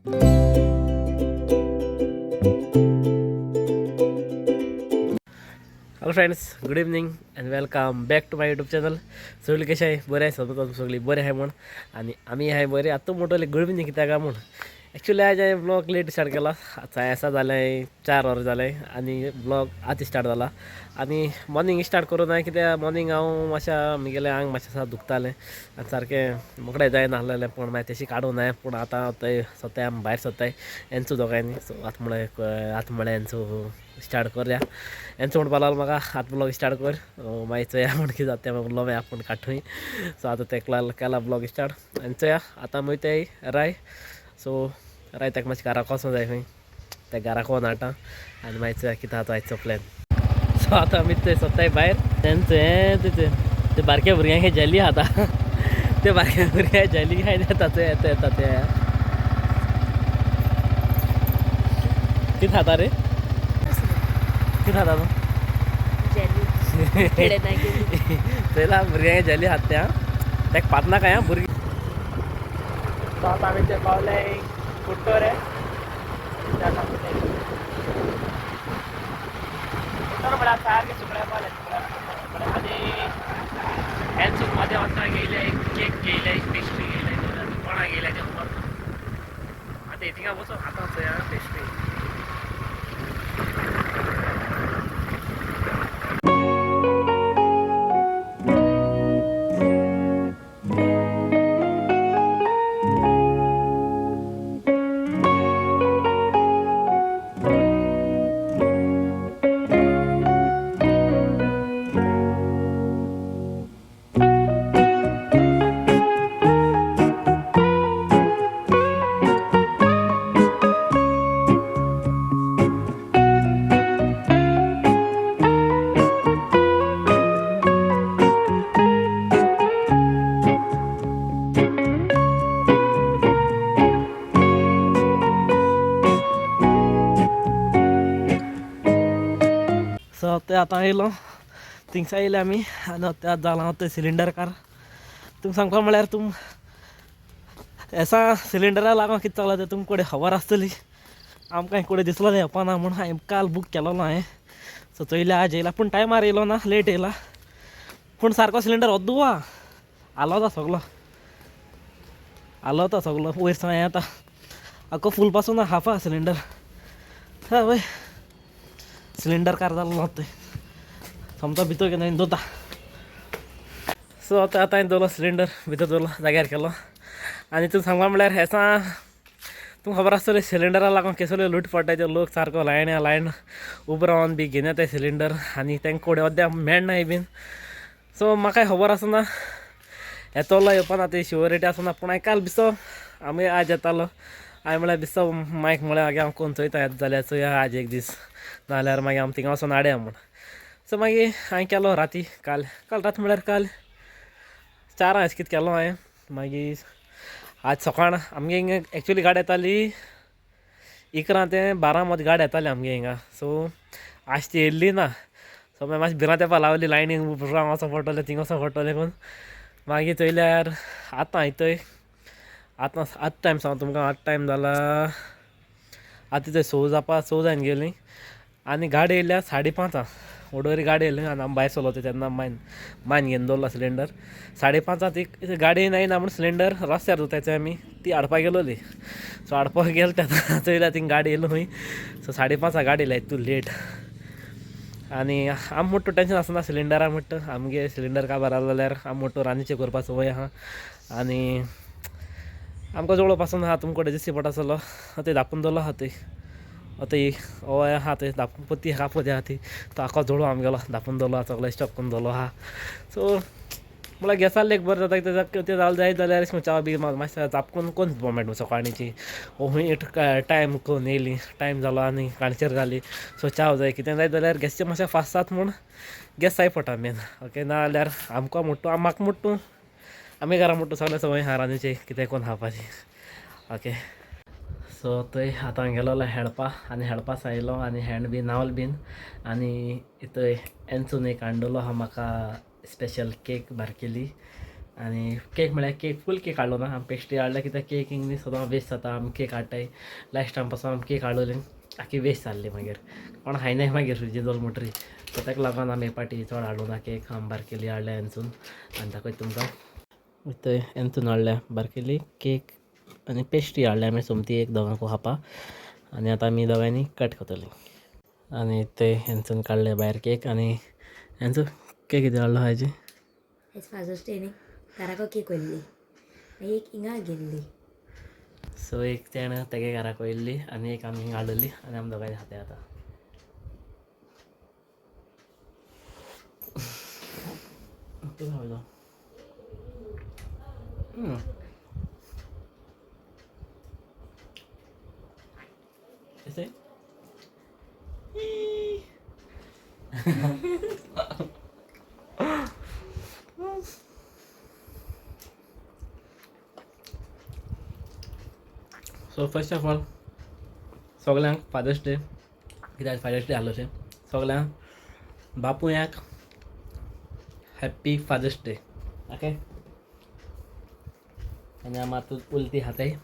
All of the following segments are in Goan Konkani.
Hello friends, good evening and welcome back to my YouTube channel. सगळी कशें आहे? बरें आसा, तुमकां सगळीं बरें आहाय म्हूण आनी आमी आहाय बरें. आतां मोटोले गुड इवनींग कित्याक काय म्हूण एक्चुली आज हांवें ब्लॉग लेट स्टार्ट केला. आतां आसा जालें 4 वरां जालें आनी ब्लॉग आतां स्टार्ट जाला. आनी मॉर्निंग स्टार्ट करूं ना कित्याक मॉर्निंग हांव मातशें म्हगेलें आंग मातशें दुखतालें आनी सारकें मोकळें जायनासलेलें, पूण मागीर तेशी काडूं ना. पूण आतां थंय सोदताय आमी भायर सोदताय एन्सू दोगांयनी. सो आतां म्हळें आतां म्हळें एन्सू स्टार्ट करया. एन्सू म्हणपा लागलो म्हाका आतां ब्लॉग स्टार्ट कर, मागीर चोया म्हण कितें जाता तें मागीर आपूण काडटूय. सो आतां तें केला ब्लॉग स्टार्ट आनी चोया आतां आमी वयताय राय. सो राय ताका मातशें घराक वचों जाय खंय, त्या घराक वचून हाडटा आनी मागीर चोया कितें आतां आयचो प्लॅन. सो आतां आमी थंय सोदताय भायर तेंच हें ते बारक्या भुरग्यांक जेली खाता, ते बारक्या भुरग्यांक जेली खायन येता ते येता येता ते कितें खाता रे, कितें खाता तूं? चोयला भुरग्यांक जेली खाता ते. ताका पात नाका आं भुरगीं. सो आतां आमी ते पावले कुट्टोरे. कुट्टोर म्हळ्यार सारकें सुकड्या पावले. आनी हेंच मदें वतना घेयले केक घेयले, पेस्ट्री घेयले, कोणा घेयले तें खबर ना. आतां थिंगा वचून आतां चोया पेस्ट्री. सो ते आतां येयलो थिंगसा येयले आमी आनी ते आतां जालां तें सिलिंडर कार. तुमकां सांगपा म्हळ्यार तुम एसा सिलिंडरा लागून कितें चलता तें तुमकां कडेन खबर आसतली. आमकां कडेन दिसलो येवपा ना म्हूण हांवें काल बूक केलोलो हांवें. सो चोयल्या आज येयला, पूण टायमार येयलो ना, लेट येयला. पूण सारको सिलिंडर ओद्दू आहा, आलो तो सगलो, आलो तो सगलो वयर सावन येता आख्खो फूल पासून हाफ आहा सिलिंडर. हय वय सिलिंडर कार जालो तें सोमतो भितर केन्ना दवरता. सो आतां आतां दवरलो सिलिंडर भितर दवरलो जाग्यार केलो. आनी तूं सांगपा म्हळ्यार हेसां तुमकां खबर आसतलें सिलिंडरा लागून केसले लूट पडटा ते लोक सारको लायन लायन उबो रावन बी घेवन येताय सिलिंडर आनी तांकां कोडे अद्या मेळनाय बीन. सो म्हाकाय खबर आसना येतलो येवपा ना ती शुअरिटी आसना, पूण हांवें काल बिसो आमी आज येतालो हांवें म्हळ्यार बिसो मायक म्हळ्यार मागीर हांव कोण चोयता येता जाल्यार चोया आज एक दीस, नाजाल्यार मागीर आमी थिंगा वचोन हाडया म्हूण. सो मागीर हांवें केलो राती काल काल रात म्हळ्यार काल 4 अशें कितें केलो हांवें. मागीर आज सकाळ आमगे हिंगा एक्चुली गाडी येताली 11 ते 12 मदीं गाडी येताली आमगे हिंगा. सो आज ती येयल्ली ना. सो मागीर मातशी भिरांत येवपा लागली, लायनीक उबो रावन वचों पडटलें थिंगा वचों पडटलें करून. मागीर चोयल्यार आतां येतय आतां आत टायम सांग तुमकां, आत टायम जाला आतां थंय 6 जावपा 6 जावन गेलीं आनी गाडी येयल्या 5:30 ओडोरी गाडी येयली आनी आमी भायर सरलो तेन्ना मायन मायन घेवन दवरलो सिलिंडर. 5:30 ती गाडी येयना म्हूण सिलिंडर रस्त्यार दवरताय आमी ती हाडपाक गेलोली. सो हाडपाक गेले तेन्ना चोयल्या थिंग गाडी येयली खंय. सो 5:30 गाडी येयल्या इतू लेट. आनी आम मोठो टेंशन आसना सिलिंडरा म्हणटा, आमगे सिलिंडर काबार आसलो जाल्यार आम मोठो रांदचें करपा संवय आहा आनी आमकां जोडो पासून आहा. तुमकां कडेन दिसती पडटा आसलो थंय धापून दवरलो आहा थंय आतां ही हय आहा थंय धापून पोती कापोती आहा ती तो आख्खो जोडो आमगेलो धापून दवरलो आहा, सगळें स्टॉक करून दवरलो आहा. सो म्हळ्यार गॅसार एक बरें जाता कित्याक तें जालें जायत जाल्यार अशें च्या बी मातशें चापकून कोण मेळटा सकाळींची खंय टायम करून येयली टायम जालो आनी काणचेर घाली. सो च्या जाय कितें जाय जाल्यार गॅसचें मातशें फास्ट जाता म्हूण गॅस जाय पडटा मेन. ओके, ना जाल्यार आमकां मोट्टू म्हाका मोट्टू आमी घरा मोट्टू सगळें संवय आहा रांदचें कितें कोण खावपाचें. ओके, सो थंय आतां गेलोलो हेडपा आनी हेडपास आयलो आनी हँड बीन न्हांवल बीन आनी थंय एन्सून एक हाडलेलो आहा म्हाका स्पेशल केक बारकेली. आनी केक म्हळ्यार केक फूल केक हाडलो ना, आमी पेस्ट्री हाडल्या कित्याक केक न्ही सदां वेस्ट जाता. आमी केक हाडटाय, लास्ट टायम पासून आमी केक हाडलेली आख्खी वेस्ट जाल्ली, मागीर कोण खायनाय मागीर फ्रिजीन दवरलो म्हणटरी. सो ताका लागून आमी पाटी चड हाडलो ना केक, आमी बारकेली हाडल्या हेंसून. आनी दाखयता तुमकां, थंय हेंसून हाडल्या बारकेली केक आनी पेस्ट्री हाडल्या आमी सोमती एक दोगांकू खावपा. आनी आतां आमी दोगांयनी कट करतली. आनी ते हेंसून काडले भायर केक. आनी हेंचो केक कितें हाडलो हाजी? आयज फादर्स डे न्ही, घराको केक व्हरली, एक हिंगा गेल्ली. सो एक तेणें तेगे घराक व्हयल्ली आनी एक आमी हिंगा हाडलेली आनी आमी दोगांय खाताय आतां. तूं खावयलो. Is it? So first of all सगल्यांक फादर्स डे, कित्याक फादर्स डे आहलो सगल्यांक बापुयांक हॅप्पी फादर्स डे. ओके, आनी आमी आतां उलती खाताय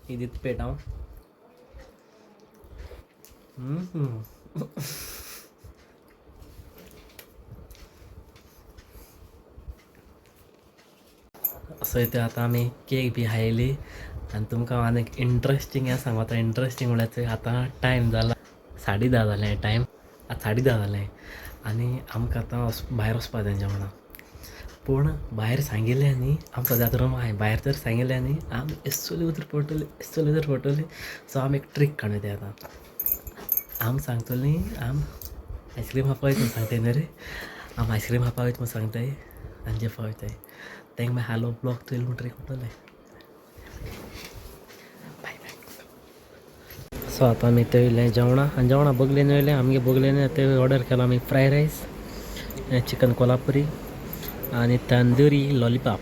ही दित पेट हांव. सो ते आतां आमी केक बी खायली. आनी तुमकां हांव आनी एक इंट्रस्टींग हें सांगता. इंट्रस्टींग म्हळ्यार थंय आतां टायम जाला 10:30 जालें टायम आतां, 10:30 जालें आनी आमकां आतां भायर वचपा जाय जेवणाक. पूण भायर सांगिल्लें न्ही, आमी सद्या आतां रुमा आहाय, भायर तर सांगिल्लें न्ही आमी एसोली उतर पडटली, एसोली उतर पडटली. सो आमी एक ट्रीक काडूं ते आतां. आमी सांगतलीं आम आयस्क्रीम खावपा वयता म्हूण सांगताय न्हू रे, आम आयस्क्रीम खावपा वयता म्हूण सांगताय आनी जेवपा वयताय. तेंका मागीर हालो ब्लॉग चोयलो म्हणटरी कळटलें. बाय बाय. सो आतां आमी थंय येयले जेवणां आनी जेवणां बगलेन येयले आमगे बगलेन ते ऑर्डर केला आमी फ्राय रायस, चिकन कोल्हापुरी आनी तंदुरी लॉलीपॉप.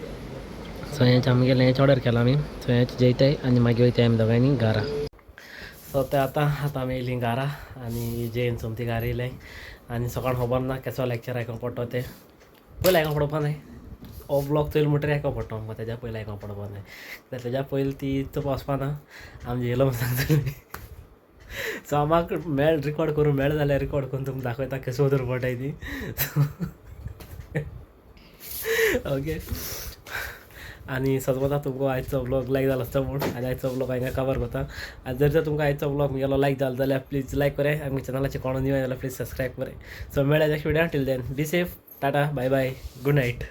सो हेंच आमगेलें, हेंच ऑर्डर केलां आमी. सो हेंच जेयताय आनी मागीर वयताय आमी दोगांयनी घरा. सो ते आतां आतां आमी येयलीं घरा आनी जेवन सोमती घरा येयलें. आनी सकाळ खबर ना केसो लेक्चर आयकोंक पडटलो तें, पयलीं आयकोंक पडपा न्हय. हो ब्लॉग चोयलो म्हणटरी आयकोंक पडटलो आमकां, तेज्या पयलीं आयकोंक पडपा न्हय, कित्याक तेज्या पयलीं ती चोवपा वचपा ना, आमी जेयलो म्हूण सांगतली. सो आमकां मेळ रिकॉर्ड करूं मेळ जाल्यार रिकॉर्ड करून तुमकां दाखयता केसो वचून पडटाय ती. ओके, आनी सजमता तुमकां आयचो ब्लॉग लायक जालो आसतो म्हूण. आनी आयचो ब्लॉग हांगा कवर करता. आनी जर जर तुमकां आयचो ब्लॉग म्हगेलो लायक जालो जाल्यार प्लीज लायक कराय आनी चॅनलाचेर कोण न्यू जाल्यार प्लीज सबस्क्रायब कराय. सो मेळ्या next video, till then be safe, tata, bye bye, good night.